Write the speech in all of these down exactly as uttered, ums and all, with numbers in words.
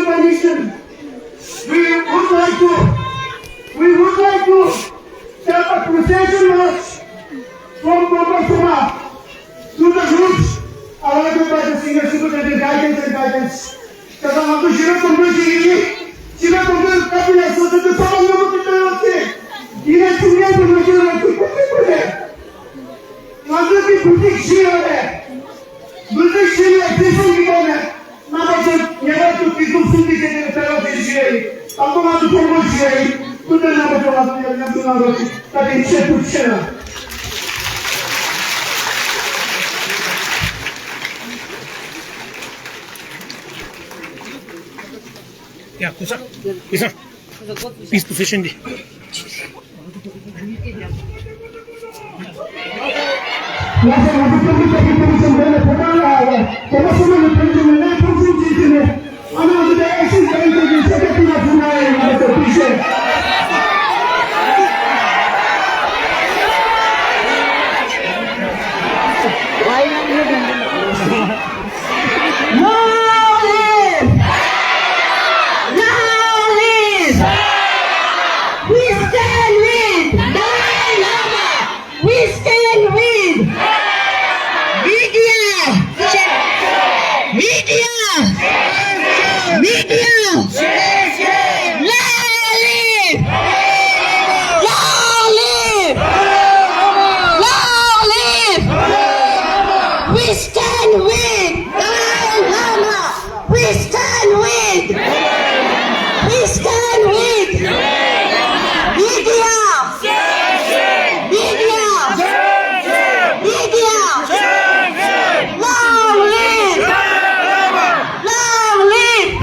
Permission, we would like to, we would like to start a procession march from Baba Soma to the roots, allowed by the senior superintendent guidance and guidance. ད་ང་ཚོ་ཞི་བའི་གོམ་བགྲོད་ཅིག་ཡིན། ཞི་བའི་གོམ་བགྲོད་སྐབས་ལ་སོ་སོ་ཚོ་ཚང་མ་མཉམ་པོ་ཅིག་གཏོང་ཡོང་ཚེ། ཡིན་ན་ཆུང་ཡང་དུ་མ་ཤོར་བ་ཅིག་ཁོ་ཚོས་ཁོ་ཚོས། ང་ཚོ་གི་འགོ་ཁྲིད་ཞིག་ཡོད་རེད། འགོ་ཁྲིད་ཞིག་ལ་བརྩི་སྲུང་གི་ཐོག་ནས་རྣམ་པ་ཚོ་ངེས་པར་དུ་སྒྲིག་འཛུགས་སྲུང་སྐྱོབ་བྱེད་དགོས་པའི་རེ་བ་ཞུ་ཞུ་ཡ་ཡིན། དང་པོ་ང་ཚོ་ཚོགས་འཁོར་ཞུ་ཡ་ཡིན། སྐུ་མགྲོན་རྣམ་པ་ཚོ་ང་ཚོ་ཡར་མཉམ་དུ་གནང་རོགས་ཞུ། བཀའ་དྲིན་ཆེ། ཐུགས་རྗེ་ཆེ་གནང་། ཡ། ཀུ་ས། ཀུ་ས། Peace position འདི། Long live! Long live! We stand with Dalai Lama! We stand with media! Media! Media! Long live! Long live! Long live! We stand with Dalai Lama! We stand with! We stand with! Media! Media! Media! Long live! Long live!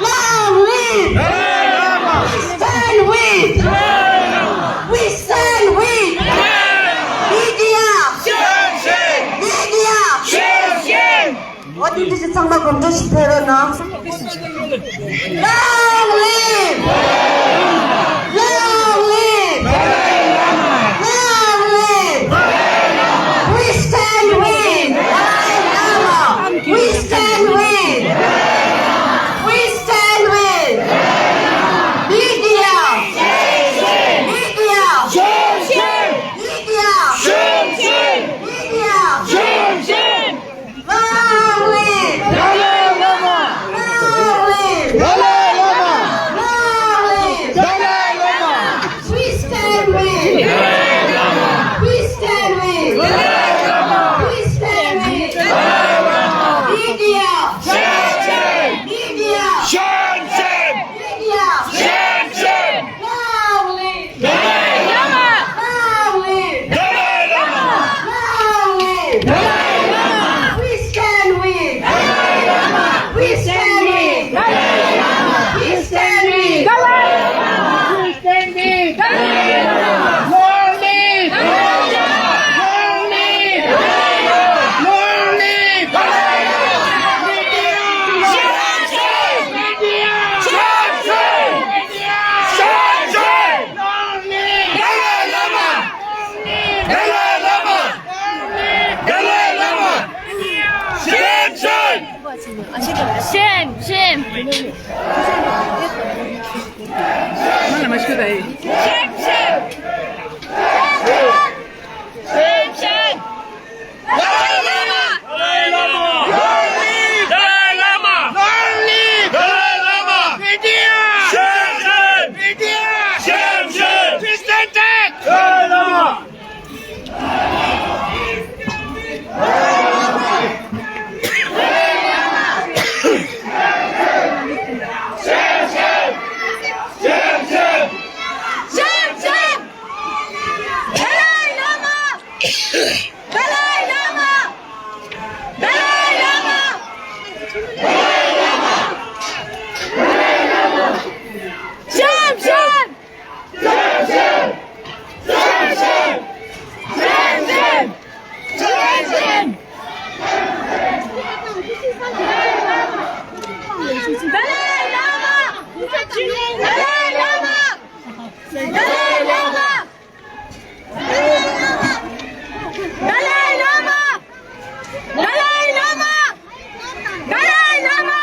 Long live! We stand with! We stand with! Media! Media! འོ་དེ་འདྲ་ཞིག་ཚང་མ་གོམ་བགྲོད་ཞིག་ཕེབས་རོགས་གནང་། Long live! Long live! Long live! We stand with Dalai Lama! We stand with! We stand with! Media! Media! Media! Long live! Dalai Lama! Long live! Dalai Lama! Long live! Dalai Lama! We stand with! We stand with! We stand with! Media! Media! Media! Long live! Dalai Lama! Long live! Dalai Lama! Long live! Dalai Lama! We stand with! Dalai Lama! We stand with! Dalai Lama! We stand with! Dalai Lama! We stand with! Dalai Lama! Long live! Dalai Lama! Long live! Dalai Lama! Long live! Dalai Lama! Long live! Dalai Lama! Dalai Lama! Dalai Lama! Shame, shame! Shame, shame! Shame, shame! Shame, shame! Dalai Lama! Dalai Lama! Long live! Dalai Lama! Long live! Dalai Lama! Media! Shame, shame! Media! Shame, shame! Distance take! Dalai Lama! Shame, shame! Shame, shame! Dalai Lama! Dalai Lama! Dalai Lama! Shame, shame! Shame, shame! Shame, shame! Shame, shame! Shame, shame! Dalai Lama! Dalai Lama! Dalai Lama! Dalai Lama! Dalai Lama! Dalai Lama!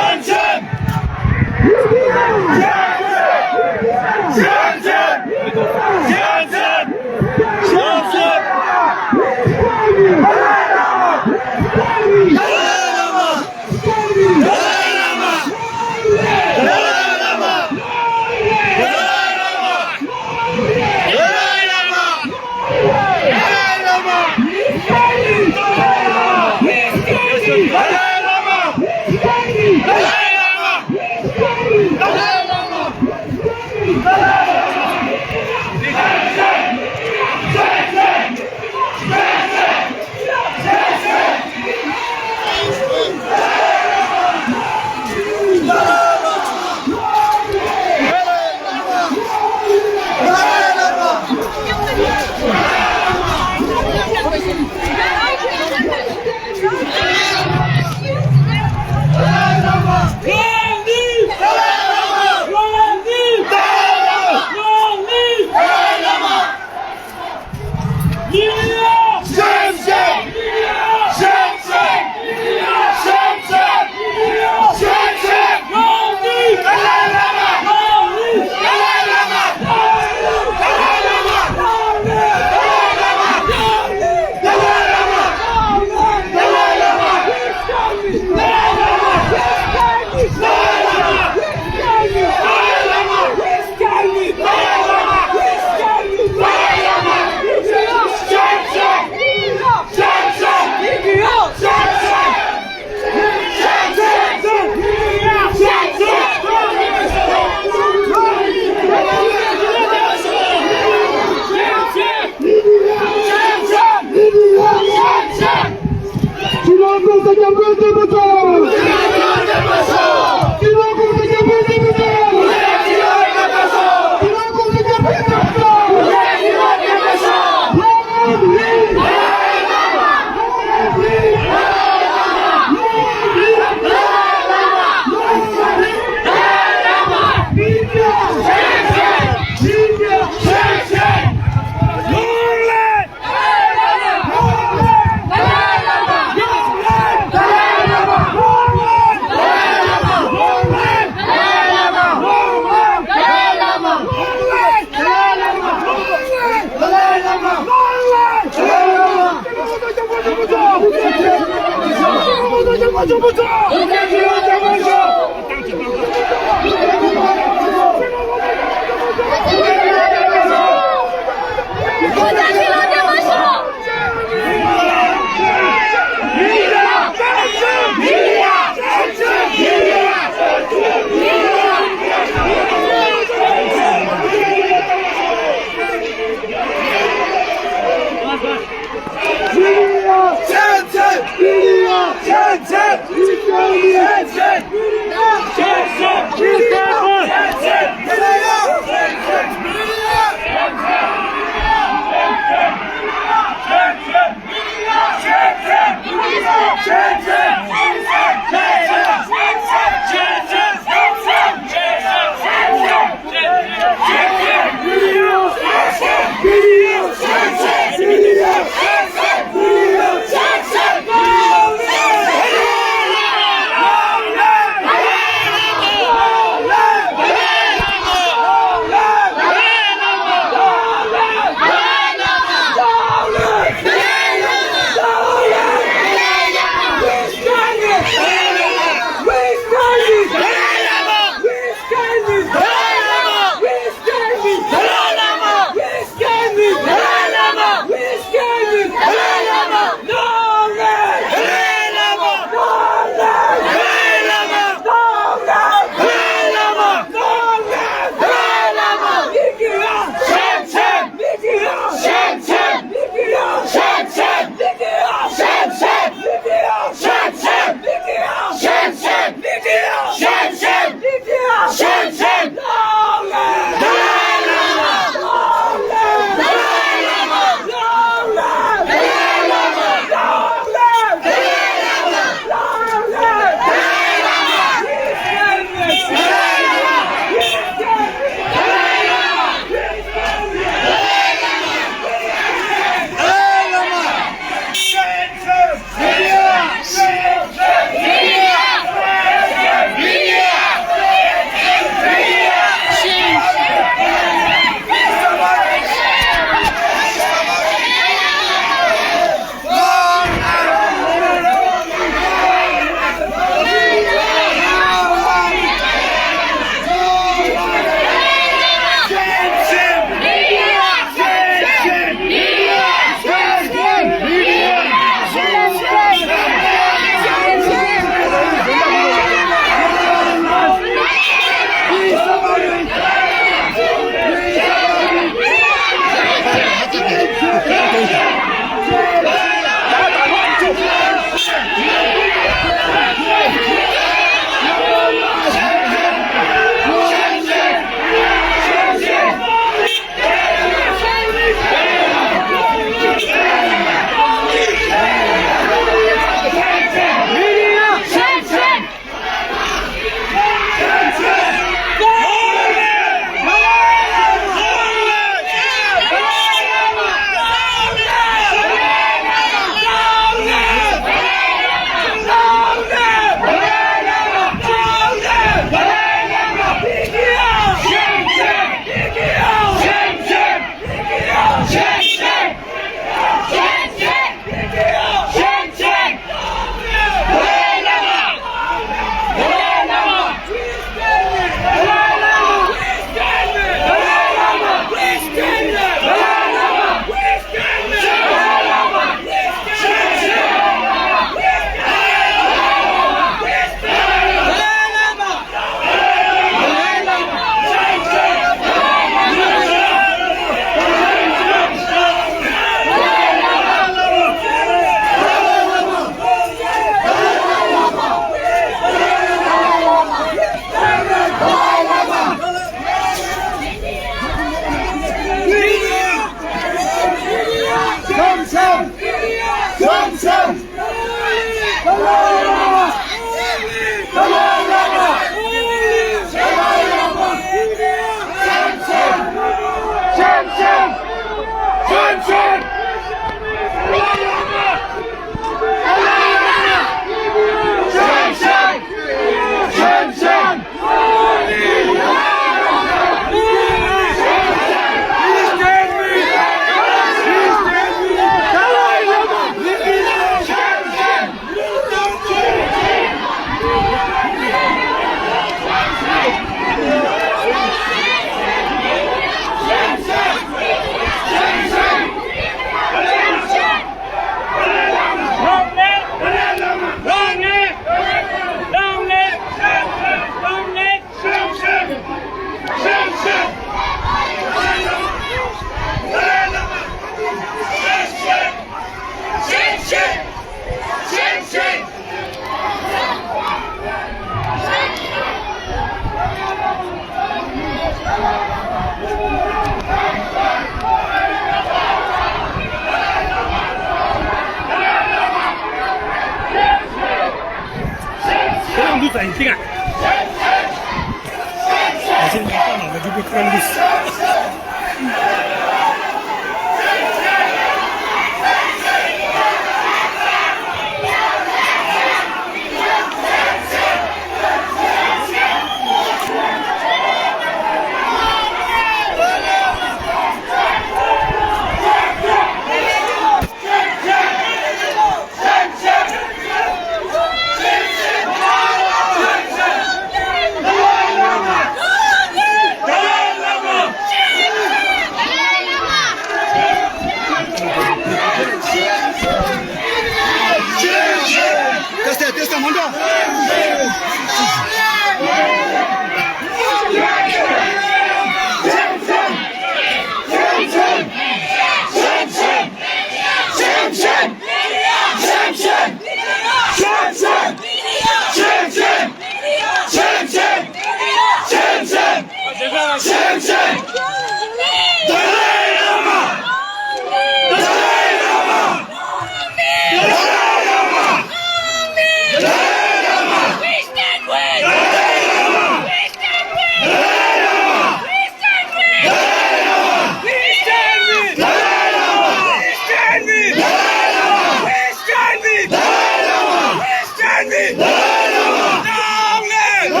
Stand with! Long live! Long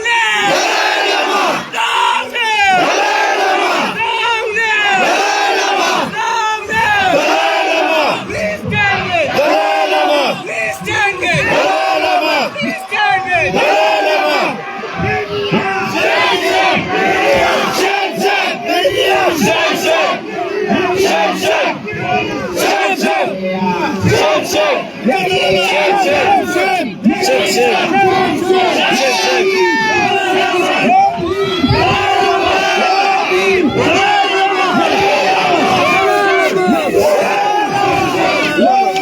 live! Long live! Long live! Long live! Long live! Long live! Please stand with! Please stand with!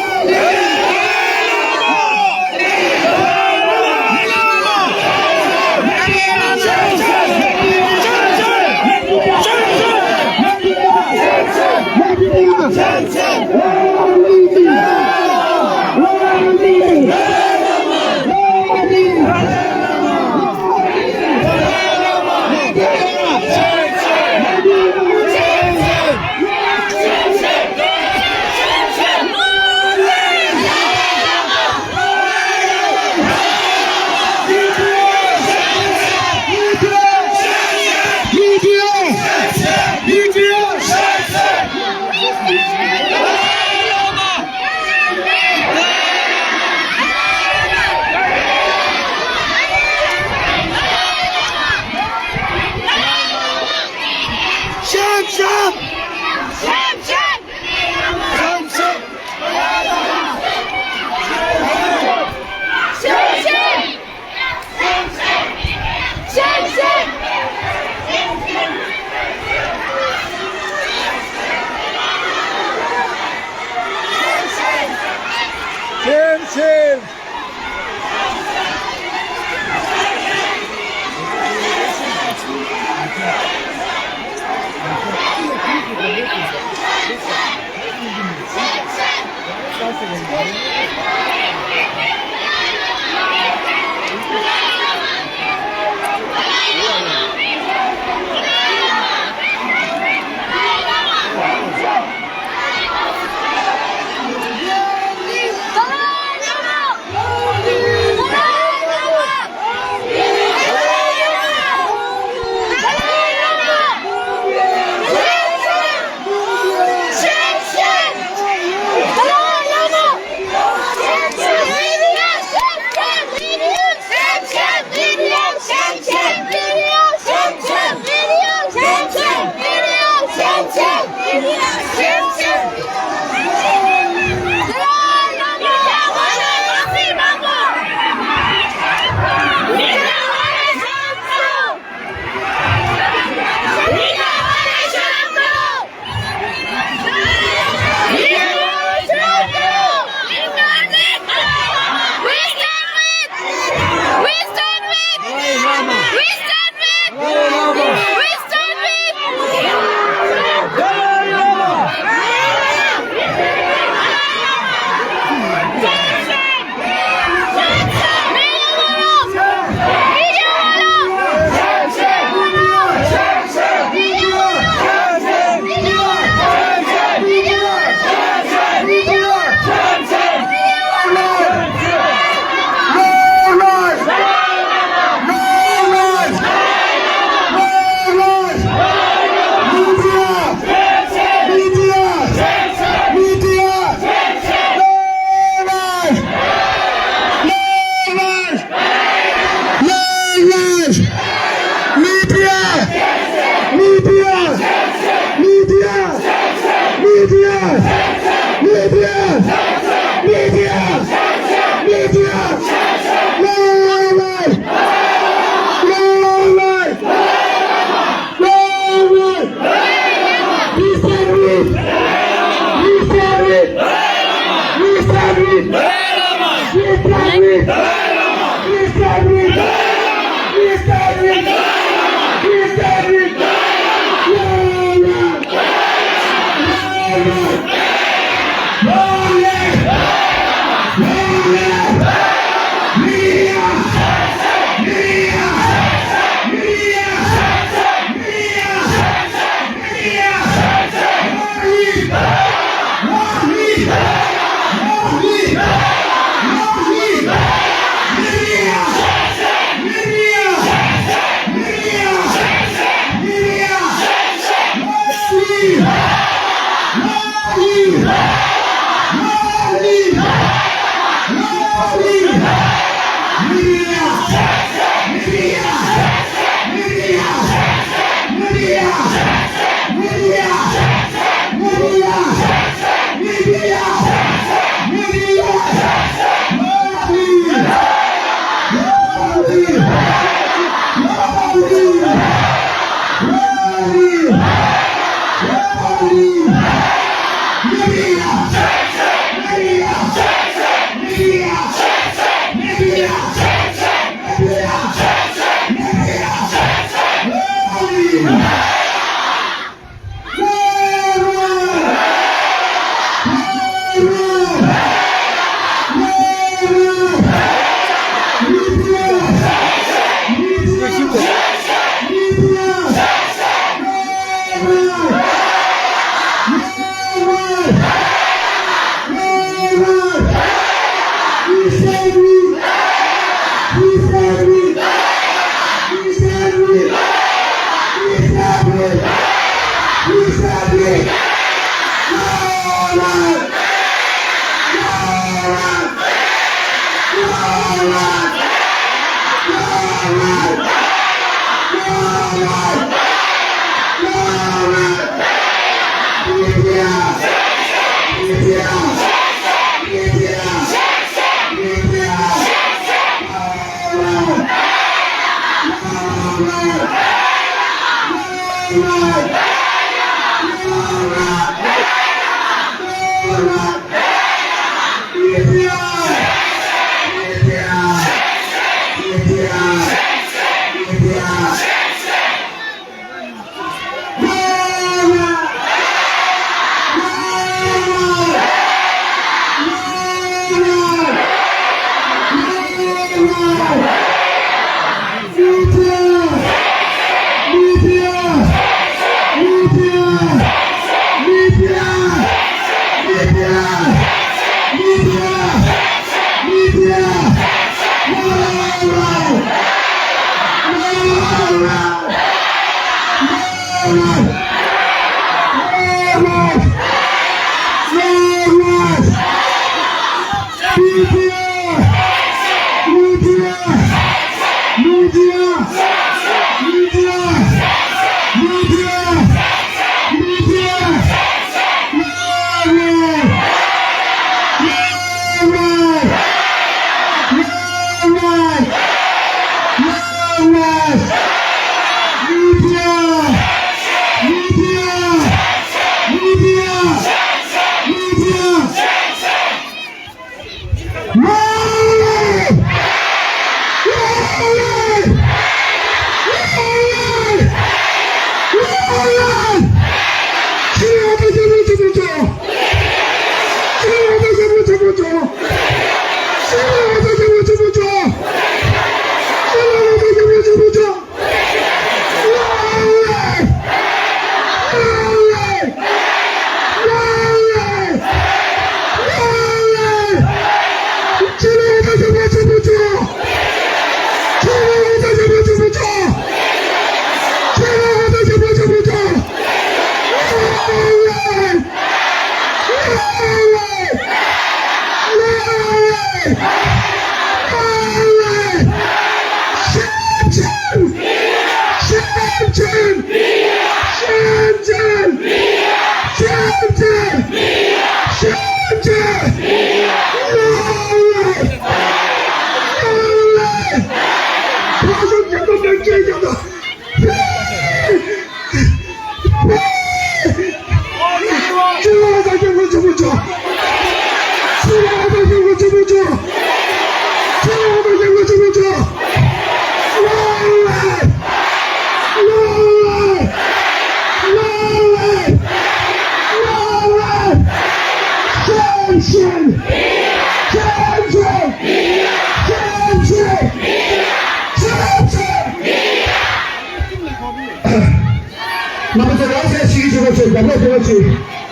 Please stand with! ཕྱི་ལ་ད་སྐྱབས་མགོན་ཆེན་པོ་མཆོག་ཕྱི་ལ་ད་སྐྱབས་མགོན་ཆེན་པོ་མཆོག་ཆེན། ཆེན་ཆེན། ཆེན་ཆེན། ཆེན་ཆེན། རྣམ་པ་ཚོ་རང་སྲེག་ཞིག་གི་བྱེད་པ་ཚོ་རྒྱབ་ལོག་ཕེབས་པ་ཅིག་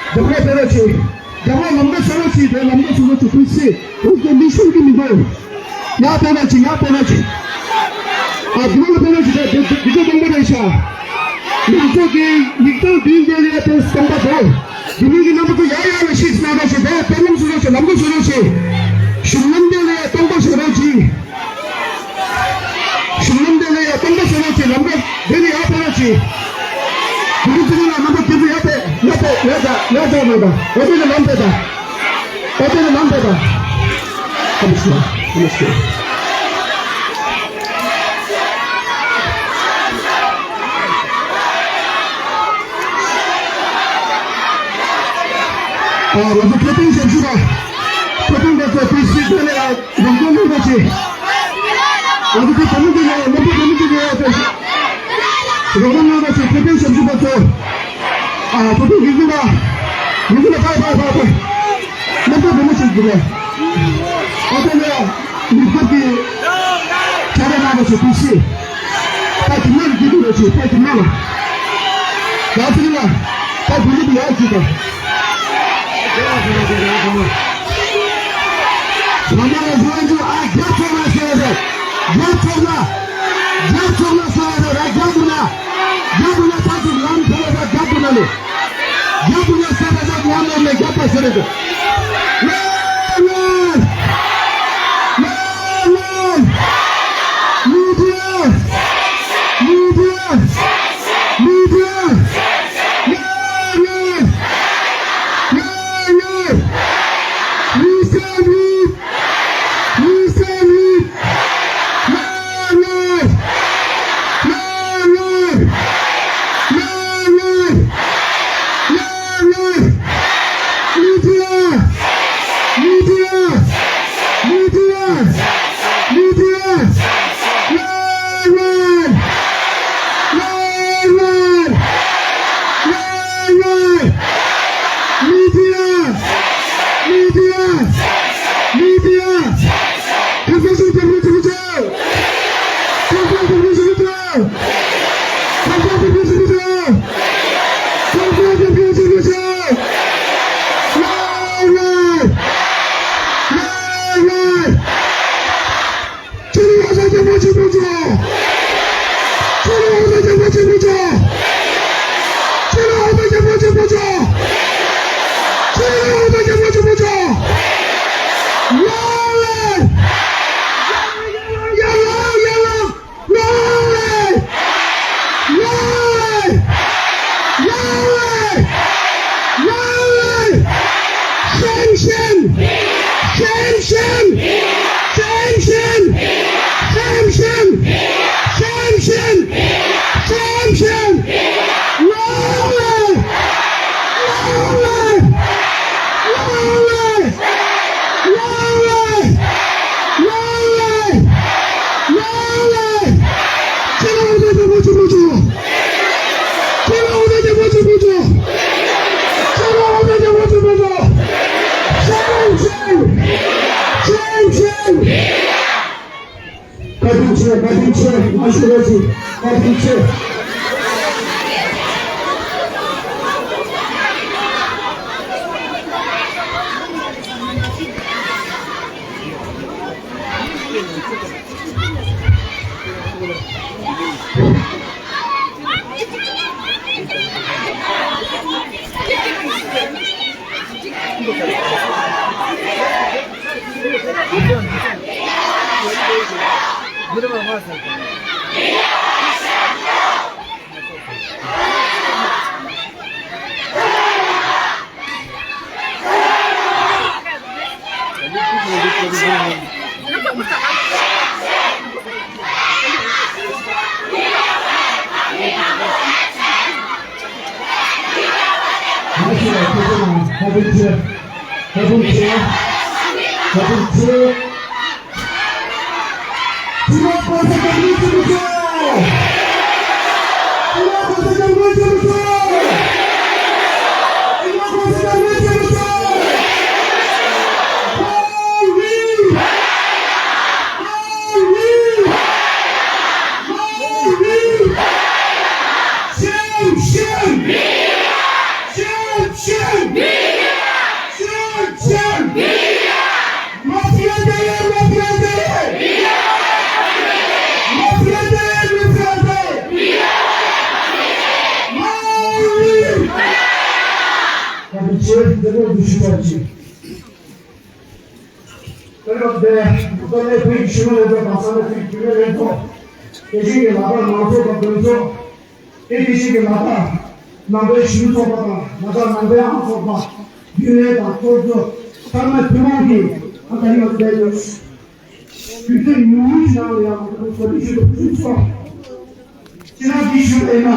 རྒྱབ་ལོག་ཕེབས་པ་ཅིག་རྒྱབ་ལོག་ལམ་ཁ་བཟོ་རོགས་གྱིས། དེ་ལམ་ཁ་བཟོ་རོགས་གྱིས། ཁུལ་སྲིད་འུ་ཚོ་མི་ཤོར་གྱི་མི་འདུག་ཡར་ཕེབས་པ་ཅིག་ཡར་ཕེབས་པ་ཅིག་ཨ་དེ་ལ་ཕེབས་པ་ཅིག་དེ་དེ་དེ་ཚོ་སྟོང་པ་རེད་ཤག་ང་ཚོ་གི་ཡིག་ཚང་བདུན་དེ་ལ་དེ་སྟོང་པ་དོ། དེ་མིན་གྱི་རྣམ་པ་ཚོ་ཡར་ཡར་ལ་ཤིག་གནང་རོགས་ཞེས་དེ་དཔེ་ལམ་བཟོ་རོགས་ཞེས་ལམ་ཁ་བཟོ་རོགས་ཞེས། གཞུང་ལམ་དེ་ལ་སྟོང་པ་བཟོ་རོགས་ཀྱིས། གཞུང་ལམ་དེ་ལ་ཡང་སྟོང་པ་བཟོ་རོགས་ཀྱིས། ལམ་ཁ་དེ་ནས་ཡར་ཕེབས་རོགས་གྱིས། དེ་རིང་ཚེ་རིང་ལ་རྣམ་པ་ཁྱེད་ཚོ་ཡར་ཕེབས་ཡར་ཕེབས་ཡར་ཕེབས་ཡར་ཕེབས་མ་དང་། ཨོ་དེ་ནས་ལམ་ཕེབས་དང་། ཨོ་དེ་ནས་ལམ་ཕེབས་དང་། ཨ་མི་ཤེས་ཨ་མི་ཤེས། ཨ་ང་ཚོ་ཁེ་ཕན་ཞབས་ཞུ་པ། ཁེ་ཕན་པ་ཚོ་དེ་སྲིད་དེ་ལ་ཡང་རོགས་རམ་གནང་རོགས་བྱེད། ང་ཚོ་དེ་བུ་མོ་དེ་ལ་ཡང་སློབ་གྲྭ་བུ་མོ་དེ་ལ་ཡང་དེ་རོགས་རམ་གནང་རོགས་བྱེད། ཁེ་ཕན་ཞབས་ཞུ་པ་ཚོ། ཨ་ཁེ་ཕན་དགེ་རྒན་པ། དགེ་རྒན་པ་ཕར་ཕར་ཕར་ཕར། སློབ་གྲྭ་བུ་མོ་ཞིག་འདུག་ལ། ཨ་ཁེ་ལ་ཡང་ནུབ་སྐོར་གྱི་ཁྱབ་བསྒྲགས་གནང་རོགས་བྱེད། དེ་སྲིད། ད་དེ་ནས་སྐྱིད་སྡུག་རེ་བྱེད། ད་དེ་ནས་ལ། ཡར་ཕྱིན་ལ། ད་དེ་ནས་ཡར་ཕྱིན་དང་། ལམ་ལ་བཟོ་རྒྱུ་ཨ་རྒྱབ་ཕྱོགས་ལ་ཤོར་རེད། རྒྱབ་ཕྱོགས་ལ། རྒྱབ་ཕྱོགས་ལ་ཤོར་རེད། རྒྱབ་ཕྱོགས་ལ། རྒྱབ་ཕྱོགས་ལ་ད་ཚོ་ལམ་ཕྱོགས་ལ་ད་རྒྱབ་ཕྱོགས་ལ་ལས། རྒྱབ་ཕྱོགས་ལ་ཤོར་རེད། རྒྱབ་ཕྱོགས་ལ་ལས་རྒྱབ་ཕྱོགས་ཤོར་རེད། ལ་ལ། ལ་ལ། མི་དེ། མི་དེ། མི་དེ། ལ་ལ། ལ་ལ། མི་སེམས་རིག་མི་སེམས་རིག་ལ་ལ། ལ་ལ། ལ་ལ། ལ་ལ། མི་དེ། མི་དེ། མི་དེ། མི་དེ། ལ་ལ། ལ་ལ། ལ་ལ། མི་དེ། མི་དེ། མི་དེ། ཁ་སང་ཞིག་རྒྱབ་རོགས་ཞུ་རྒྱུ། ཁ་སང་རྒྱབ་རོགས་ཞུ་རྒྱུ། ཁ་སང་རྒྱབ་རོགས་ཞུ་རྒྱུ། ཁ་སང་རྒྱབ་རོགས་ཞུ་རྒྱུ། ལ་ལ། ལ་ལ། ཁྱེད་རང་ཧ་ཅང་རྒྱབ་རོགས་ཆེན་པོ་བྱོས། ཁྱེད་རང་ཧ་ཅང་རྒྱབ་རོགས་ཆེན་པོ་བྱོས། ཁྱེད་རང་ཧ་ཅང་རྒྱབ་རོགས་ཆེན་པོ་བྱོས། ཁྱེད་རང་ཧ་ཅང་རྒྱབ་རོགས་ཆེན་པོ་བྱོས། ཡ་ལེ། ཡ་ལེ། ཡ་ལེ། ལ་ལ། ལ་ལ། ལ་ལ། ལ་ལ། ཤན་ཤན། ཤན་ཤན། ཤན་ཤན། ཤན་ཤན། ཤན་ཤན། ལ་ལ། ལ་ལ། ལ་ལ། ལ་ལ། ལ་ལ། ལ་ལ། ཁྱེད་རང་འོ་ན་རྒྱབ་རོགས་ཆེན་པོ་བྱོས། ཁྱེད་རང་འོ་ན་རྒྱབ་རོགས་ཆེན་པོ་བྱོས། ཁྱེད་རང་འོ་ན་རྒྱབ་རོགས་ཆེན་པོ་བྱོས། ཆེན་ཆེན། ཆེན་ཆེན། བཀའ་དྲིན་ཆེ། བཀའ་དྲིན་ཆེ། མ་ཞུ་རོགས་གྱིས། བཀའ་དྲིན་ཆེ། ཆེད་མཛད་སྒོ་འདི་ཞུ་ཐབས་ཀྱིས། དེ་སྐབས་དེ་ཏཱ་ལའི་བོད་ཀྱི་གཞོན་ནུ་ལྷན་ཚོགས་དང་ས་གནས་བོད་ཀྱི་བུད་མེད་ལྷན་ཚོགས། དེ་བཞིན་གྱི་ལ་དྭགས་མང་ཚོགས་དང་དོན་ཚོགས། དེ་དེ་བཞིན་གྱི་ལ་དྭགས་ནང་པའི་གཞོན་ནུ་ཚོགས་པ་དང་ལ་དྭགས་ནང་པའི་ཨང་ཚོགས་པ། རྒྱུན་ལས་དང་ཚོགས་གཙོ། ཚང་མ་ཐུན་མོང་གིས་ཨ་ད་ཡོད་པའི་དུས་ཚོད་ཉུང་ཉུང་ཞིག་ནང་ལ་ཡང་གོ་སྒྲིག་ཞུ་ཐུབ་ཐུབ་སོང་། ཅི་ན་འདི་ཞུ་བས་ན།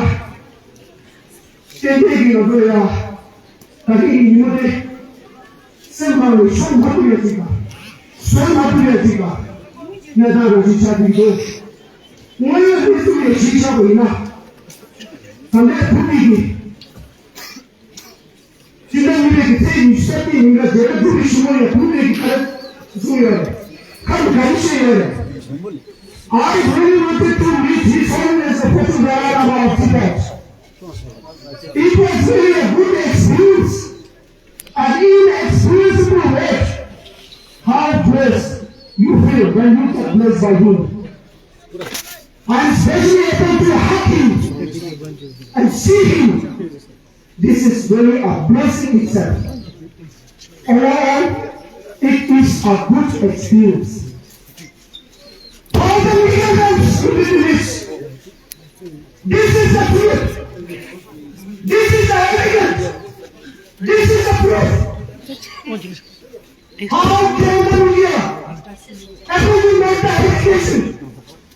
ཏན་ཏན་གྱི་ང་ཚོ་ཡང་ད་རེས་ཀྱི་ཉིན་མོ་དེ་སེམས་ནང་ལ་ཤོང་མ་ཐུབ་ཡ་ཅིག་དང་། བཟོད་མ་ཐུབ་ཡ་ཅིག་དང་། གནས་སྟངས་རང་བཞིན་ཆགས་ཀྱི་འདུག་དངོས་ཡོད་གནས་ཚུལ་ལ་གཞི་བཞག་པ་ཡིན་ན། ད་ལྟའི་བོད་མི་གི་སྤྱི་ཟླ་གཉིས་པའི་གི་ཚེས་ཉི་ཤུ་རྩ་བརྒྱད་ཉིན་ཀ་རྒྱལ་བ་ཐུབ་པའི་ཞུ་མོ་ཡང་བོད་མི་གི་ཁ་ར་གསུངས་ཡོད་རེད། ཁ་རུ་ག་རེ་བཤད་ཡོད་རེད། I really wanted to meet His Holiness the First Dalai Lama of Tibet. It was really a good experience, an inexpressible way how blessed you feel when you get blessed by him. I'm especially able to hug him and see him. This is really a blessing itself. Overall, it is a good experience. Thousand million times you did this. This is the truth. This is the evidence. This is the proof. How can the media ever make the education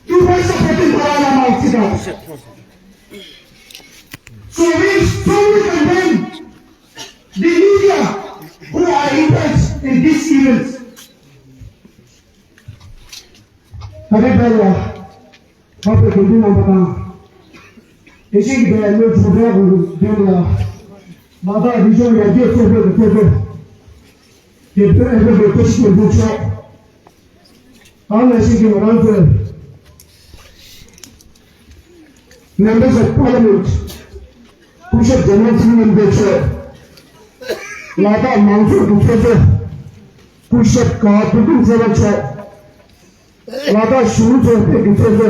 to raise the Dalai Lama of Tibet? So we strongly condemn the media who are involved in these events. ད་རེས་བོད་ལ་འཕགས་པའི་དགེ་འདུན་རྣམ་པ་དང་། དེ་བཞིན་གྱི་བོད་ལ་ཚོགས་པའི་དགོན་པ་ལ་ལ་དྭགས་རི་ལྗོངས་ཡར་རྒྱས་ཚོགས་པའི་གི་ཚོགས་གཙོ། དེ་བོད་ཨེ་ཧྥེ་གི་བཀྲ་ཤིས་དོན་གྲུབ་མཆོག་དང་ནང་བཞིན་གྱི་ང་རང་ཚོའི་Members of Parliament སྐུ་ཞབས་རྒྱལ་མོ་ཚེ་རིང་མཆོག་ལ་དྭགས་མང་ཚོགས་ཀྱི་ཚོགས་གཙོ་སྐུ་ཞབས་ག་བ་དོན་གྲུབ་མཛད་པ་མཆོག་ལ་དྭགས་གཞོན་ནུ་ཚོགས་པའི་གི་ཚོགས་གཙོ་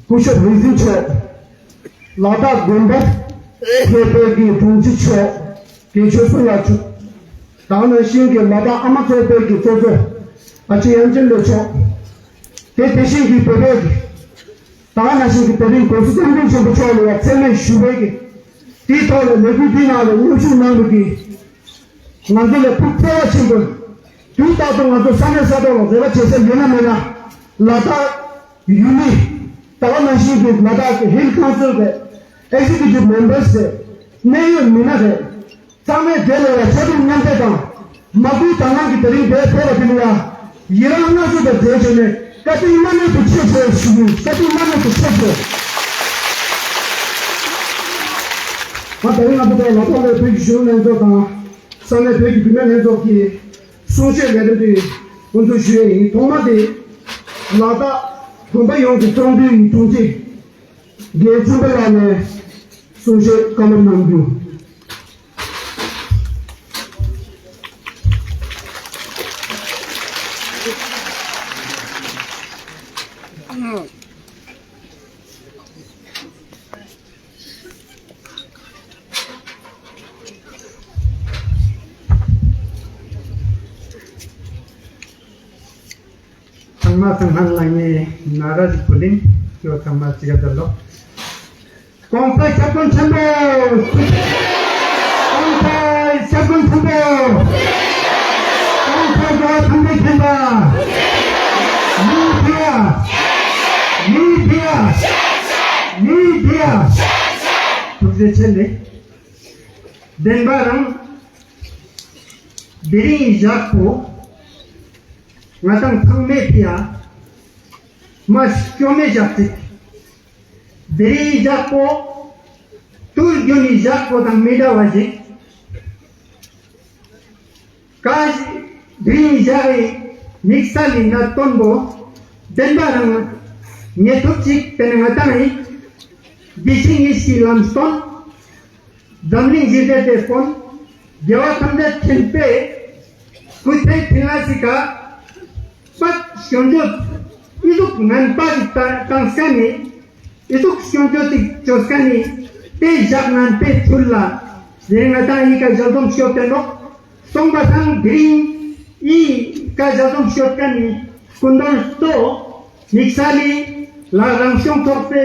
སྐུ་ཞབས་རིག་འཛིན་མཆོག་ལ་དྭགས་དགོན་པ་ཚོགས་པའི་གི་དྲུང་ཆེ་མཆོག་དགེ་ཆོས་ཕུན་ལགས་མཆོག་དང་ནང་བཞིན་གྱི་ལ་དྭགས་ཨ་མ་ཚོགས་པའི་གི་ཚོགས་གཙོ་ཨ་ཅེ་དབྱངས་ཅན་ལགས་མཆོག་དེ་དེ་བཞིན་གྱི་བོད་པའི་གི་དང་ནང་བཞིན་གྱི་ད་རིང་གོང་ས་སྐྱབས་མགོན་ཆེན་པོ་མཆོག་ལ་ཡང་མཚན་སྨད་ཞུ་བའི་གི་དེའི་ཐོག་ལ་ལས་འགུལ་འདིའི་ནང་ལ་མཉམ་ཞུགས་གནང་བའི་གི་ང་ཚོ་ལ་ཐུགས་བརྩེ་བ་ཆེན་པོས་དུས་རྟག་ཏུ་ང་ཚོ་ས་གནས་ས་ཐོག་ལ་རེ་བ་བྱེད་ས་ཡོད་ན་མེད་ན་ལ་དྭགས་ཡུལ་མི་ད་ག་ནང་བཞིན་གྱི་ལ་དྭགས་ཀྱི་Hill Council་གི་Executive Members་རེད། གནད་ཡོད་མི་སྣ་རེད། ཚང་མས་དེ་ལ་ཡང་ཕྱར་གྲུ་མཉམ་འདེགས་དང་། མ་བསྐུལ་དང་བླངས་ཀྱིས་དེ་རིང་འདིར་ཕེབས་པ་དེ་ལ་ཡང་ཡི་རང་བསྔགས་བརྗོད་དང་འབྲེལ་བྱས་ནས་བཀའ་དྲིན་བླ་མེད་དུ་ཆེ་ཞུ་ཞུ་རྒྱུ་ཡིན། བཀའ་དྲིན་བླ་མེད་དུ་ཆེ་ཞུ། ང་ད་རིང་ང་ཚོ་ལ་དྭགས་ལ་བོད་ཀྱི་གཞོན་ནུ་ལྷན་ཚོགས་དང་ས་གནས་བོད་ཀྱི་བུད་མེད་ལྷན་ཚོགས་ཀྱི་གསུང་བཤད་ལས་རིམ་དེ་དབུ་འཛུགས་ཞུ་ཡས་ཡིན། ཐོག་མ་དེ་ལ་དྭགས་དགོན་པ་ཡོངས་ཀྱི་ཚོགས་འདུའི་དྲུང་ཆེ་རྒན་ཚུན་པ་ལགས་ནས་གསུང་བཤད་བཀའ་སློབ་གནང་རྒྱུ། ཚང་མ་ཚང་མ་ལ་ངས་ན་ར་ཞིག་བུ་ལིང་ཁྱོད་ཚང་མ་ཅི་ག་དར་ལོ། གོང་ས་སྐྱབས་མགོན་ཆེན་པོ། གོང་ས་སྐྱབས་མགོན་ཆེན་པོ། གོང་ས་རྒྱལ་བ་ཐམས་ཅད་མཁྱེན་པ། མི་ཕི་ཡ། མི་ཕི་ཡ། མི་ཕི་ཡ། ཐུགས་རྗེ་ཆེ་ལེ། བདེན་པ་རང་། དེ་རིང་ཞག་པོ། ང་དང་ཚང་མས་ཕི་ཡ། མ་སྐྱོ་མེད་ཞག་ཅིག་དེ་རིང་ཞག་པོ། དུས་རྒྱུན་ནི་ཞག་པོ་དང་མི་འདྲ་བ་ཞིག་ཀ་ཞིག་དེ་རིང་ཞག་རེ་དམིགས་བསལ་ཡིན་ན་སྟོན་པོ། བདེན་པ་རང་ཉེ་ཐུབ་ཅིག་དེ་ནི་ང་དང་ཡིན། འདི་ཕྱི་གཉིས་ཀྱི་ལམ་སྟོན། འཛམ་གླིང་ཞི་བདེ་དེ་དཔོན། རྒྱལ་བ་ཐམས་ཅད་མཁྱེན་པའི། སྐུ་ཚེ་ཕྲིན་ལས་སི་ཀ་པད་སྐྱོན་བརྗོད། ཨི་ཟུག་ངན་པ་ཞིག་བཏང་ས་ནི། ཨི་ཟུག་སྐྱོན་བརྗོད་ཅིག་བརྗོད་ས་ནི། དེ་བཞག་ངན་པའི་ཚུལ་ལ། དེ་ང་དང་ཡི་ག་ཞལ་འཛོམས་ཤོད་དེ་ནོ། སོང་པ་སང་དེ་རིང་ཡི་ག་ཞལ་འཛོམས་ཤོད་ཀ་ནི་སྐུ་མདུན་ཏོ་དམིགས་བསལ་ལ་རང་སྐྱོང་ཚོགས་པའི་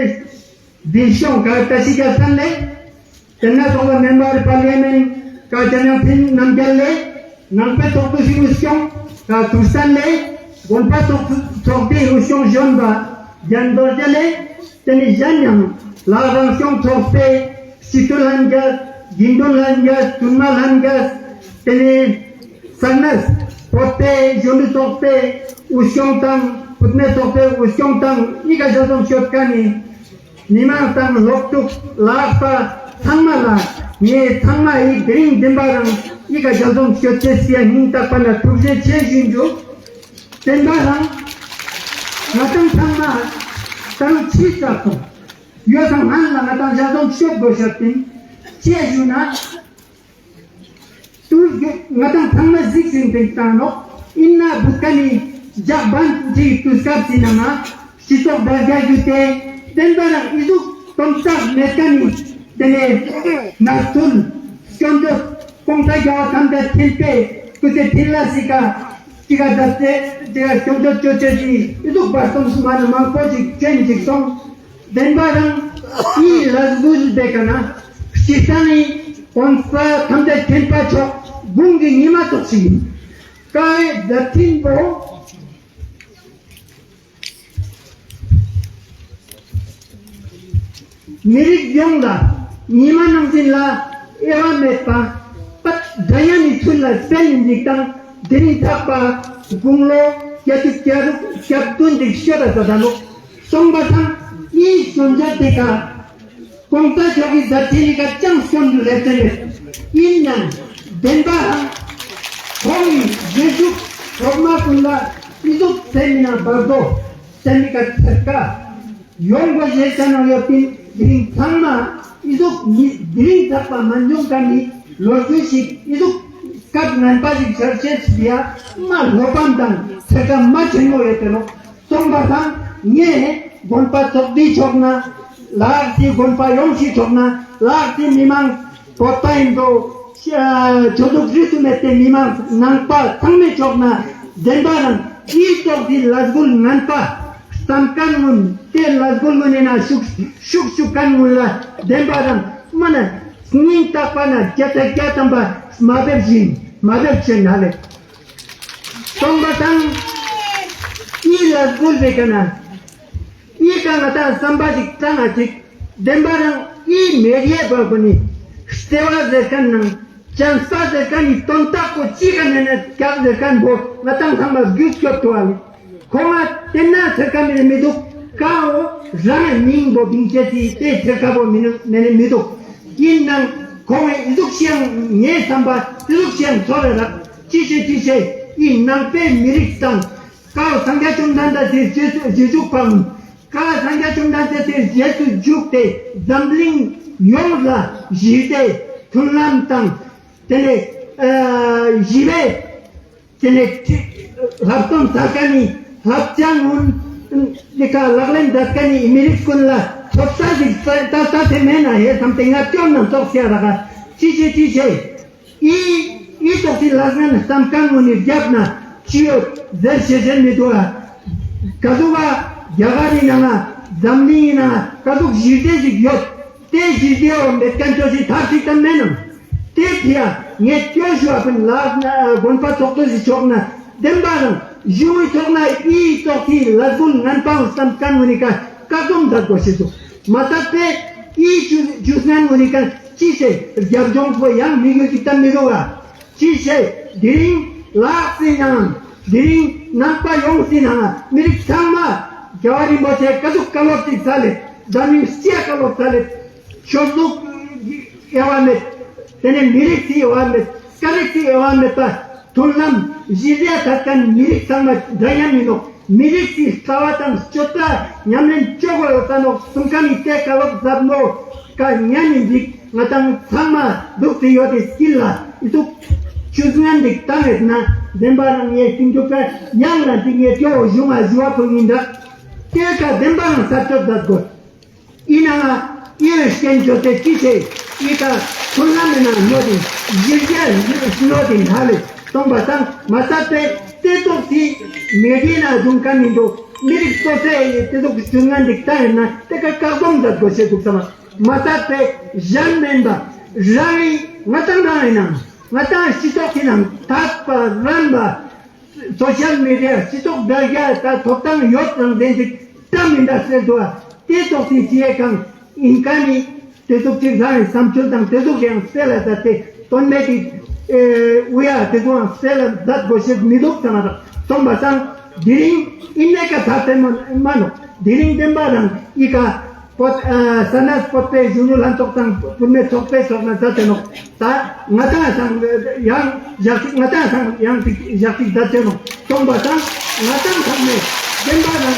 འཛིན་སྐྱོང་ག་ཏ་ཤི་ཀ་ཐན་ལེ། དེ་ན་ཚོགས་པ་མེམ་བར་པར་ལི་མེན་ག་ཅན་ཡང་ཕིན་རྣམ་རྒྱལ་ལེ། ནང་པའི་ཚོགས་འདུ་ཞིག་འུ་སྐྱོང་ག་ཐུར་སན་ལེ། དགོན་པ་ཚོགས་ཚོགས་པའི་འུ་སྐྱོང་གཞོན་པ་རྒྱན་རྡོ་རྗེ་ལེ། དེ་ནི་གཞན་ཡང་ལ་རང་སྐྱོང་ཚོགས་པའི་སྤྱི་འཐུས་ལྷན་རྒྱས། དགེ་འདུན་ལྷན་རྒྱས། བཙུན་མ་ལྷན་རྒྱས། དེ་ནི་ས་གནས་བོད་པའི་གཞོན་ནུ་ཚོགས་པའི་འུ་སྐྱོང་དང་བུད་མེད་ཚོགས་པའི་འུ་སྐྱོང་དང་ཡི་ག་ཞལ་འཛོམས་ཤོད་ཀ་ནི་མི་མང་དང་སློབ་ཕྲུག་ལག་པ་ཚང་མ་ལ་ངས་ཚང་མ་ཡི་དེ་རིང་བདེན་པ་རང་ཡི་ག་ཞལ་འཛོམས་ཤོད་ཅེས་སི་སྙིང་ཐག་པ་ན་ཐུགས་རྗེ་ཆེ་ཞུ་རྒྱུ། བདེན་པ་རང་ང་དང་ཚང་མ་ད་རུང་ཕྱིས་ཙག་སོང་ཡོད་ཙང་ང་ལ་ང་དང་ཞལ་འཛོམས་ཤོད་དགོས་ཤོད་པིན་ཅེས་ཞུ་ན། དུས་ང་དང་ཚང་མ་གཟིགས་ཟིན་པའི་སྟངས་ནོ། ཨིན་ན་བུ་ཀ་ནི་ཇག་བན་ཅིག་དུས་སྐབས་ཟིན་ན་མ་སྤྱི་ཚོགས་བར་རྒྱ་རྒྱུ་དེ་བདེན་པ་རང་ཨི་ཟུག་དོན་རྩ་མེད་ཀ་ནི་དེ་ནས་ནག་ཚུལ་སྐྱོན་བརྗོད་གོང་ས་རྒྱལ་བ་ཐམས་ཅད་མཁྱེན་པའི་སྐུ་ཚེ་ཕྲིན་ལས་སི་ཀ་ཅི་ག་ད་སྟེ་དེ་ག་སྐྱོན་བརྗོད་བཅོ་ཅེས་ཀྱི་ཨི་ཟུག་བར་སྟོང་སུ་མ་ནི་མང་པོ་ཅིག་ཅན་ཅིག་སོང་། བདེན་པ་རང་ཨི་ལ་གུལ་བེ་ཀ་ན་སྤྱི་བཏང་ནི་གོང་ས་ཐམས་ཅད་མཁྱེན་པ་མཆོག་དགུང་གི་ཉི་མ་ཙོགས་ཤིག་ཡིན། ཀའི་མཛད་འཕྲིན་པོ་མི་རིགས་ཡོངས་ལ་ཉི་མ་ནང་བཞིན་ལ་དབྱེ་བ་མེད་པ་པད་འདྲ་ཡང་ནི་ཚུལ་ལ་གསལ་ཡིན་འཇིག་དང་དེ་རིང་ཐག་པ་དགུང་ལོ་བརྒྱད་ཅུ་གྱ་དྲུག་གྱ་བདུན་འདི་ཤོད་ད་ད་ལོ། སོང་པ་དང་ཨི་སོན་ཆ་དེ་ག་གོང་ས་མཆོག་གི་མཛད་འཕྲིན་ནི་ག་ཅང་སོན་དུ་ལེབ་ཏེ་ཡོད། ཨིན་ནང་བདེན་པའང་ཁོང་གི་རྗེས་འཇུག་གྲོག་མ་ཀུན་ལ་ཨི་ཟུག་སེམས་ན་བར་དོ་སེམས་ནི་ག་ཚེར་ཀ་ཡོང་གོ་ཞེས་བྱ་ན་ཡོད་པིན། དེ་རིང་ཚང་མ་ཨི་ཟུག་མི་དེ་རིང་ཚགས་པ་མ་འཇོང་ཀ་ནི་ལོ་རྒྱུས་ཤིག་ཨི་ཟུག་སྐབས་ངན་པ་ཞིག་ཆར་ཆེས་ཡ་མ་ལོ་པམ་དང་ཚེར་ཀ་མ་ཆེན་མོ་ཡོད་དེ་ནོ། སོང་པ་དང་ངས་དགོན་པ་ཚོགས་སྡེ་ཆོག་ན་ལག་ཏུ་དགོན་པ་ཡོངས་ཤིག་ཆོག་ན་ལག་ཏུ་མི་མང་བོད་པ་ཡིན་འགྲོ་ཆོས་ལུགས་རིས་སུ་མེད་པའི་མི་མང་ནང་པ་ཚང་མས་ཆོག་ན་བདེན་པ་རང་ཨི་ཙོག་གི་ལས་འགུལ་ངན་པ་བསམ་མཁན་ངུན་དེ་ལས་འགུལ་ངུན་ནི་ན་ཤུགས་ཤུགས་ཤུགས་མཁན་ངུན་ལ་བདེན་པ་རང་མ་ན་སྙིང་ཐག་པ་ན་བརྒྱ་ཆ་བརྒྱ་ཐམ་པ་མ་འབེབས་བཞིན་མ་འབེབས་བྱེད་ན་ལེ། སྟོང་པ་དང་ཨི་ལ་སྒུལ་བའི་ཀ་ན་ཨི་ཀ་ང་དང་བསམ་པ་ཞིག་བཏང་ང་ཅིག་བདེན་པ་རང་ཨི་མེ་རིའི་བ་གོ་ནི་ལྟེ་བ་ཟེར་མཁན་ནང་ཅན་ས་ཟེར་མཁན་ནི་དོན་དག་གོ་ཅི་ག་ནས་ནས་རྒྱག་ཟེར་མཁན་པོ་ང་དང་ཚང་མ་རྒྱུས་སྐྱོབ་ཐུབ་བ་ལེ། ཁོ་ང་དེ་ན་ཟེར་མཁན་མི་མི་འདུག་ཀ་འོ་རང་མིང་པོ་བིང་ཆེ་ཏི་དེ་ཟེར་མཁན་པོ་མི་ནུ་མི་ནི་མི་འདུག་ཡིན་ནང་ཁོང་ངས་འདུག་ཤེས་ངའི་བསམ་པ་འདུག་ཤེས་ཚོར་ར་ཅི་ཞེས་ཅི་ཞེས་ཡིན་ནང་པའི་མི་རིགས་དང་ཀའོ་སངས་རྒྱས་བཅོམ་ལྡན་འདས་དེ་རྗེས་སུ་རྗེས་འཇུག་པའམ་ཀ་སངས་རྒྱས་བཅོམ་ལྡན་འདས་དེ་རྗེས་སུ་འཇུག་སྟེ་འཛམ་གླིང་ཡོངས་ལ་ཞི་བདེ་མཐུན་ལམ་དང་དེ་ནས་ཞི་བའི་དེ་ནས་ལྷག་དོན་ད་ཀ་ནི་ལྷག་བཅའ་ངོ་ནི་ཀ་ལག་ལེན་ད་ཀ་ནི་མི་རིགས་ཀུན་ལ་ཐོབ་ས་ཞིག་ད་ད་དེ་མེད་ན་ཧེ་བསམ་སྟེ་ང་སྐྱོན་ན་ཙོག་ཤེས་ར་ག་ཅི་ཞེས་ཅི་ཞེས། ཨི་ཨི་ཏོག་ཏི་ལ་ང་ནི་བསམ་ཁང་ངོ་ནི་རྒྱབ་ན་ཅི་ཡོད་ཟེར་ཤེས་ཤེས་མི་འདུག་ཨ། ག་ཟུག་ག་རྒྱ་གར་ཡིན་ན་ང་འཛམ་གླིང་ཡིན་ན་ང་ག་ཟུག་ཞི་བདེ་ཞིག་ཡོད་དེ་ཞི་བདེའོ་མེད་མཁན་ཚོ་ཞིག་ཐབས་ཤིག་ཙམ་མེད་ནམ། དེ་ཕི་ཡ་ངས་སྐྱོ་ཞུ་བ་ཕུན་ལག་ན་དགོན་པ་ཚོགས་གཙོ་ཞིག་ཆོག་ན་བདེན་པ་རང་ཞུ་བའི་ཚོགས་ན་ཨི་ཏོག་ཏི་ལ་གུན་ངན་པའང་བསམ་མཁན་ངོ་ནི་ཀ་བཀག་སྡོམ་མཛད་དགོས་ཤེས་འདུག་མ་མཛད་པས་ཨི་ཇུ་ཇུས་ངན་ངོ་ནི་ཀ་ཅི་ཞེས་རྒྱབ་ལྗོངས་པོ་ཡང་མི་ཡོད་ཅིག་ཙམ་མི་འདུག་ཨ། ཅི་ཞེས་དེ་རིང་ལག་སྲིད་ནང་དེ་རིང་ནང་པ་ཡོངས་སྲིད་ནང་མི་རིགས་ཚང་མ་རྒྱལ་བ་རིན་པོ་ཆེ་ཀ་ཟུག་བཀའ་སློབ་ཅིག་སྩལ་ལེ་འཛམ་གླིང་སྤྱིའ་བཀའ་སློབ་སྩལ་ལེ་ཆོས་ལུགས་དབྱེ་བ་མེད་དེ་ནས་མི་རིགས་དབྱེ་བ་མེད་ཀ་རིགས་དབྱེ་བ་མེད་པ་མཐུན་ལམ་ཞི་བདེ་དར་མཁན་མི་རིགས་ཚང་མ་འདྲ་མཉམ་ཡིན་ནོ། མི་རིགས་ཀྱི་ལྟ་བ་དང་སྤྱོད་པ་ཉམས་ལེན་བཅོ་དགོས་ཡོད་ས་ནོ་གསུང་མཁན་ནི་དེ་བཀའ་སློབ་ཟབ་མོ་ཀ་ཉན་ནི་འཇིག་ང་དང་ཚང་མ་འདུག་སྟེ་ཡོད་དེ་སྐྱིད་ལ་ཨི་ཐུག་ཆུ་ཚན་འདི་བཏང་ཡོད་ན་བདེན་པ་རང་ངས་ཀུན་ཏུ་ཀ་ཡང་ལ་འདི་ངས་སྐྱོ་བོ་གཞུང་ང་ཞུ་བ་ཕུལ་ཡིན་འདྲ། དེ་ཀ་བདེན་པ་རང་ས་ཆོད་མཛད་དགོས། ཡིན་ན་ང་ ཡིད་བརྟན་བཅོས་ཏེ་ཅི་བྱེད། ཡི་ག་ཁོ་ན་མེད་ན་ནོ་དེ་གཞིར་རྒྱ་ནོ་དེ་ན་ལས་གཏོང་པ་དང་མ་ཚད་པའི་ལྟོས་ཚོགས་ཀྱི་མེ་ལྡན་ན་འབྱུང་མཁན་ཡིན་འདུག་མི་རིགས་སོ་སོའི་ལྟོས་ཚོགས་ཀྱི་ཚུལ་ངན་འདི་ལྟ་ཡིན་ན་དེ་ཀ་བཀག་སྡོམ་མཛད་དགོས་ཞེས་འདུག་ཙམ་མ་ཚད་པའི་གཞན་མིན་པ་རང་རེད། ང་དང་རང་ཡིན་ནམ་ང་དང་སྤྱི་ཚོགས་ཀྱི་ནང་དད་པ་རན་པ། སོ་ཤལ་མི་ཌི་ཡ་སྤྱི་ཚོགས་དར་རྒྱས་དང་ཐོབ་ཐང་ཡོད་རང་བདེན་ཅིག་བཀྲམ་མི་འདྲ་ཟེར་དུ་བ་དེ་ཐོག་སྲིད་སྤྱི་ཡས་ཁང་ཡིན་མཁན་ནི་དེ་ཚོགས་གཅིག་རང་གི་བསམ་ཚུལ་དང་དེ་ཚོགས་ཀྱང་གསལ་ལ་མཛད་དེ་དོན་མེད་ཀྱི་ཨུ་ཡ་དེ་ཚོའང་གསལ་ལ་མཛད་དགོས་ཤེས་མི་འདུག་ཙང་མ་རག་སོང་པ་སང་དེ་རིང་ཨིན་ནས་ཀ་ད་ཐེ་མ་མ་ནོ་དེ་རིང་བདེན་པ་རང་ཨི་ཀ་པོད་ས་གནས་པོད་པའི་གཞོན་ནུ་ལྷན་ཚོགས་དང་བུད་མེད་ཚོགས་པའི་ཚོགས་ནས་མཛད་དེ་ནོ། ད་ང་དང་སང་ཡང་ཞག་ཅིག་ང་དང་སང་ཡང་ཅིག་ཞག་ཅིག་ད་ཆེ་ནོ་གཏོང་པ་དང་ང་དང་ཚང་མས་བདེན་པ་རང་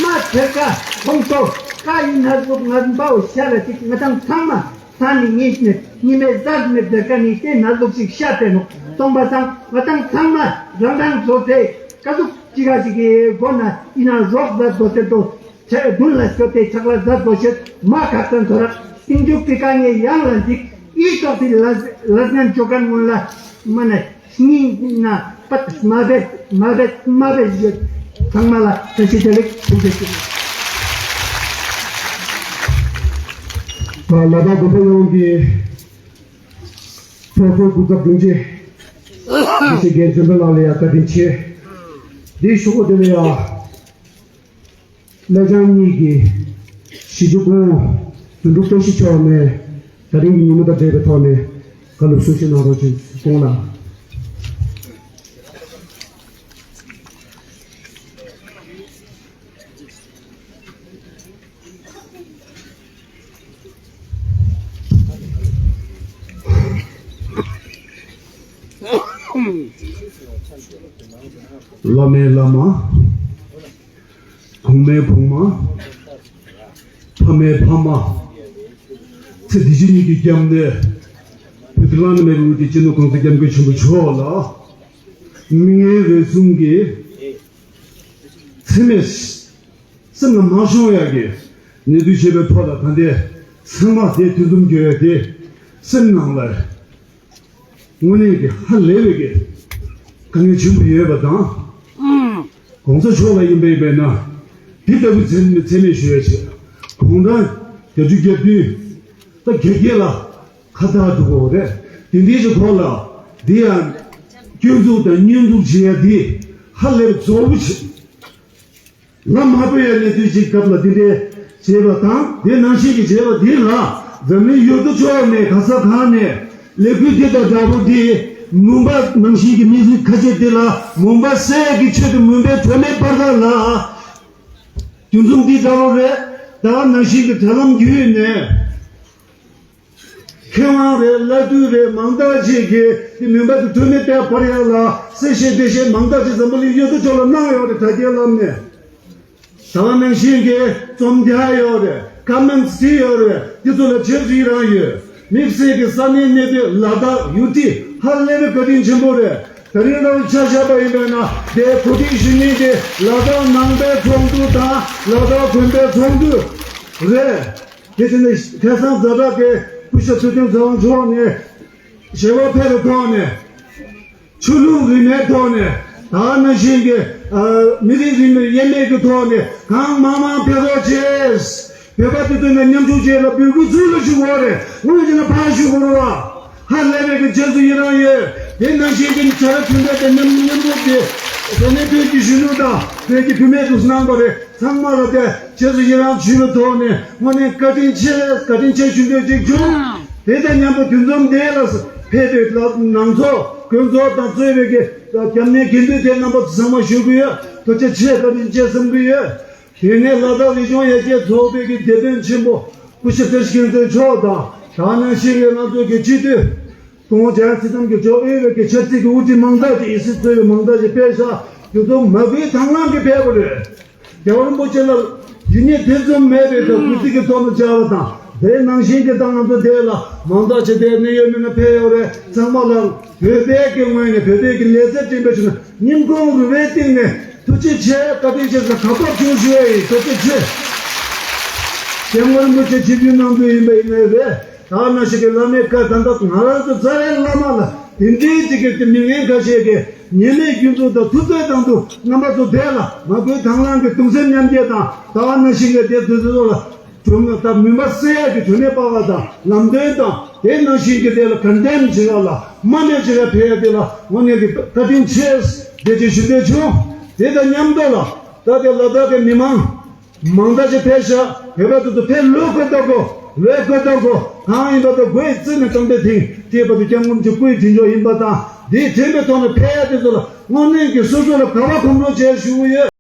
མ་ཐེར་ཀ་ཁོང་ཚོ་ཀ་ཡིན་ན་ཟུག་ང་འབའ་བོ་ཤ་ར་ཅིག་ང་དང་ཚང་མ་ས་ནི་ངེས་ནས་ཉི་མའི་ཟག་མེད་བདེ་ཀ་ནི་དེ་ན་ཟུག་ཅིག་ཤ་དེ་ནོ་གཏོང་པ་དང་ང་དང་ཚང་མ་རང་རང་བཟོ་དེ་ཀ་ཟུག་ཅི་ག་ཅིག་གི་སྒོ་ན་ཡིན་ན་རོགས་ཟ་དོ་དེ་དོ། ཆ་མདུན་ལ་སྐྱོད་དེ་ཆག་ལ་ཟ་དགོས་ཤེས་མ་ཁག་ཙམ་ཐོ་ར་སྟེང་འཇུག་གི་དཀའ་ངལ་ཡང་ལ་འཇིག་ཨི་ཙོག་དེ་ལ་ལ་ངན་ཅོ་ཀན་སྔོན་ལ་མ་ནས་སྙིང་ན་པད་མ་བེད་མ་བེད་མ་བེད་ཡོད་ཚང་མ་ལ་བཀྲ་ཤིས་བདེ་ལེགས་ཐུགས་རྗེ་ཆེ། ལ་དྭགས་དགོན་པ་ཡོངས་ཀྱི་ཚོགས་གཙོ་སྐུ་ཚབ་དྲུང་ཆེ་དགེ་བཤེས་རྒན་བྱོན་པ་ལགས་ལ་ཡང་བཀའ་དྲིན་ཆེ། འདིའི་ཤོག་བུ་དེ་ལ་ཡང་། སློབ་སྦྱོང་གཉིས་ཀྱི་གཞི་རྒྱུ་ཀུན་དོན་གྲུབ་བཀྲ་ཤིས་མཆོག་ནས་ད་རིང་གི་ཉིན་མོ་དང་འབྲེལ་བའི་ཐོག་ནས་བཀའ་སློབ་གསུང་བཤད་གནང་རོགས་ཞེས་གསུངས་ལ། བླ་མའི་བླ་མ། གོང་མའི་གོང་མ། ཕ་མའི་ཕ་མ། ཚེ་འདི་ཕྱི་གཉིས་ཀྱི་རྒྱབ་ནས། བོད་ཀྱི་བླ་ན་མེད་པའི་དབུ་ཁྲིད་སྤྱི་ནོར་གོང་ས་སྐྱབས་མགོན་ཆེན་པོ་མཆོག་ལ། མི་ངན་རེ་ཟུང་གིས། འཚེ་མེད། སེམས་ལ་མ་ཤོང་ཡག་གི། གནས་ཚུལ་བྱེད་པའི་ཐོག་ལ་ད་ལྟའི་ཚང་མ་དེ་དུས་འཛོམས་རྒྱུ་ཡོད་དེ། སེམས་ནང་ལ། དངོས་གནས་ཀྱི་ཧ་ལས་པའི་གི་དཀའ་ངལ་ཆེན་པོ་ཡོད་པ་དང་། གོང་ས་མཆོག་ལ་ཡིན་པའི་དཔེར་ན། འདི་ལྟ་བུའི་མཚན་མཚན་སྨད་ཞུ་ཡ་བྱེད། གུང་ཐང་བརྒྱད་ཅུ་གྱ་བདུན། ད་དགེ་རྒན་ལ་ཁ་བརྡ་འདུག་གོ་རེད། དེ་འདྲའི་ཞིག་ཐོག་ལ་འདི་ཡང་སྐྱོན་འཛུགས་དང་བསྙོན་འཛུགས་བྱེད་ཡ་འདི་ཧ་ལས་པའི་རྫོགས་པོ་བྱེད། ང་མ་པོ་ཡ་གནས་ཚུལ་ཅིག་སྐབས་ལ་འདི་འདྲའི་བྱས་པ་དང་དེ་ནང་བཞིན་གྱི་བྱས་པ་འདི་ལ་འཛམ་གླིང་ཡུལ་གྲུ་ཕྱོགས་ནས་ག་ས་གང་ནས་ཀླད་ཀོར་འདི་དང་འདྲ་པོ་འདི་མུན་པ་ནང་བཞིན་གྱི་མི་རིགས་ཁ་ཆེ་འདི་ལ་མུན་པ་སེལ་གྱི་ཆེད་དུ་མུན་པའི་དྲོད་མེ་སྤར་ག་ལ་དུས་མཚུངས་འདི་འདྲ་པོ་རེད། ད་ནང་བཞིན་གྱི་དྲ་ལམ་བརྒྱུད་ནས། མཁས་དབང་རེད། བླ་སྤྲུལ་རེད། མང་དག་ཅིག་གིས་དེ་མུན་པ་དེ་དྲོད་མེ་དེ་སྤར་ཡག་ལ་གསལ་བཤད་འགྲེལ་བཤད་མང་དག་ཅིག་འཛམ་བུ་གླིང་ཡུལ་གྲུ་ཕྱོགས་ལ་གནང་ཡོད་རེད། དྲ་རྒྱའི་ལམ་ནས། ད་ག་ནང་བཞིན་གྱི་རྩོམ་རྒྱག་ཡོད་རེད། ཀོ་མེན་ཊི་བྲིས་ཡོད་རེད། འདི་ཚོ་ལ་རྗེས་སུ་ཡི་རང་ཡོད། དམིགས་བསལ་གྱི་ས་གནས་གནས་སྡོད་ལ་དྭགས་ཡུ་ཊི་ཧ་ལས་པའི་བཀའ་དྲིན་ཆེན་པོ་རེད། ད་རིང་རང་ཆ་བཞག་པ་ཡིན་པས་ན་དེ་གོ་སྒྲིག་ཞུ་མཁན་དེ་ལ་དྭགས་ནང་པའི་ཚོགས་འདུ་དང་ལ་དྭགས་དགོན་པའི་ཚོགས་འདུ་རེད། དེ་བཞིན་ཁ་སང་ཛ་དྲག་གི་སྐུ་ཞབས་ཚུལ་ཁྲིམས་ཚེ་དབང་མཆོག་ནས་ཞལ་པར་ཕེབས་པའི་ཐོག་ནས་ཆོས་ལུགས་རིས་མེད་ཐོག་ནས་ད་ནང་བཞིན་གྱི་མི་རིགས་རིས་མེད་དབྱེར་མེད་ཀྱི་ཐོག་ནས་གང་མང་མང་ཕེབས་རོགས་བྱས། བོད་པ་དེ་ཚོ་ནས་མཉམ་ཞུགས་བྱས་ལ་འབོད་སྐུལ་ཚུར་ལ་ཞུ་དགོས་རེད། དངོས་གནས་ཕར་ཞུ་དགོས་རེད་བ། ཧ་ལས་པའི་གི་རྗེས་སུ་ཡི་རང་ཡོད། དེ་ནང་བཞིན་གྱི་བྱ་བ་གྲུབ་འབྲས་དང་མཉམ་མཉམ་རུབ་ཀྱི་ས་གནས་བོད་ཀྱི་གཞོན་ནུ་དང་བོད་ཀྱི་བུད་མེད་ཚོས་གནང་པ་རེད། ཚང་མ་ལ་དེ་རྗེས་སུ་ཡི་རང་ཞུས་པའི་ཐོག་ནས་དངོས་གནས་བཀའ་དྲིན་ཆེ། བཀའ་དྲིན་ཆེ་ཞུ་འདོད་ཅིག་བྱུང་། དེ་དང་མཉམ་དུ་དུས་འཛོམས་འདི་ལ་ཕེབས་པའི་ནང་ཚོགས་དགོན་ཚོགས་དང་གཙོས་པའི་གི་སྐྱབས་གནས་དགེ་འདུན་དེ་རྣམ་པ་ཚོ་ཚང་མ་ཞུ་གི་ཡོད། ཐུགས་རྗེ་ཆེ། བཀའ་དྲིན་ཆེ་བསམ་གི་ཡོད། དེ་ནས་ལ་དྭགས་རིག་གཞུང་ཡར་རྒྱས་ཚོགས་པའི་གི་དེད་དཔོན་ཆེན་པོ་སྐུ་ཞབས་བཀྲ་ཤིས་རྒྱལ་མཚན་མཆོག་དང་། ད་ནང་བཞིན་གྱི་ང་ཚོ་གི་སྤྱི་འཐུས་སྐུ་ངོ་འཇམ་དབྱངས་ཚེ་རིང་མཆོག་དབུས་པའི་གི་ཆབ་སྲིད་ཀྱི་དབུ་ཁྲིད་མང་དག་ཅིག་ཡིན་སྲིད་གཙོས་པའི་མང་དག་ཅིག་ཕེབས་ཤག་དེ་ཚོ་མ་བུའི་དང་བླངས་ཀྱིས་ཕེབས་པ་རེད། རྒྱལ་བ་རིན་པོ་ཆེ་ལ་ཡིད་གཉིས་ཐེ་ཚོམ་མེད་པའི་ཐོག་སྐུ་ཚིགས་ཀྱི་ཐོག་ནས་བཅར་བ་དང་། དེ་ནང་བཞིན་གྱི་ད་ང་ཚོ་དེ་ལ་མང་དག་ཅིག་དེ་གནད་ཡོད་མི་སྣ་ཕེབས་ཡོད་རེད། ཚང་མ་ལ་བོད་པའི་གི་ངོས་ནས་བོད་པའི་གི་ལས་རྩལ་འགྲན་པའི་ཆེད་ནས་སྙིང་ཁོང་རུས་པའི་གཏིང་ནས་ཐུགས་རྗེ་ཆེ། བཀའ་དྲིན་ཆེ་ཟེར་ཁ་པར་བྱུང་ཞུ་ཡ་ཡིན། ཐུགས་རྗེ་ཆེ། སྐྱབས་མགོན་རིན་པོ་ཆེ་ཆིབས་བསྒྱུར་གནང་དུས་ཡིན་པ་ཡིན་ནའི་རེད། ད་ནང་བཞིན་གྱི་བླ་མའི་བཀའ་ད་ལྟ་ང་རང་ཚོ་རྩ་བའི་བླ་མ་ལ་དེ་འདྲའི་ཅིག་གི་མི་ངན་ཁ་ཤས་ཀྱིས་ཉེས་མེད་སྐྱོན་འཛུགས་དང་ཐུབ་ཚོད་བཏང་དུས་རྣམ་པ་ཚོ་དེ་ལ་མ་བུ་དང་བླངས་ཀྱི་གདུང་སེམས་མཉམ་སྐྱེད་དང་ད་ནང་བཞིན་གྱི་དེ་དུས་ཚོད་ལ་གྲུབ་ན་ད་མུན་པ་སེལ་ཡག་གི་གྲུབ་མཐའ་སྤར་བ་དང་ལམ་སྟོན་དང་དེ་ནང་བཞིན་གྱི་དེ་ལ་ཀོན་ཌེམ་བྱེད་ཡག་ལ་དམའ་འབེབས་བྱེད་ཡག་ཕེབས་ཡག་དེ་ལ་དངོས་གནས་ཀྱི་བཀའ་དྲིན་ཆེ་ཞེས་ཞུ་འདོད་བྱུང་། དེ་དང་མཉམ་དུ་ལ་ད་དེ་ལ་དྭགས་ཀྱི་མི་མང་མང་དག་ཅིག་ཕེབས་ཤག་བོད་པ་ཚོ་ཚོ་ཕེབས་ལོས་དགོས་དང་གོ་ལོས་དགོས་དང་གོ་གང་ཡིན་པ་དང་དགོས་ཡིན་བརྩིས་ནས་གཏམ་དཔེ་དེང་དེ་བར་དུ་སྐྱབས་མགོན་གྱི་སྐུའི་དྲིན་ཆོག་ཡིན་པ་དང་དེའི་དྲན་པའི་ཐོག་ནས་ཕེབས་ཡག་དེ་ཚོ་ལ་དངོས་གནས་ཀྱི་སོ་སོ་ལ་དགའ་བ་གང་དྲག་བྱས་ཞུ་གི་ཡོད།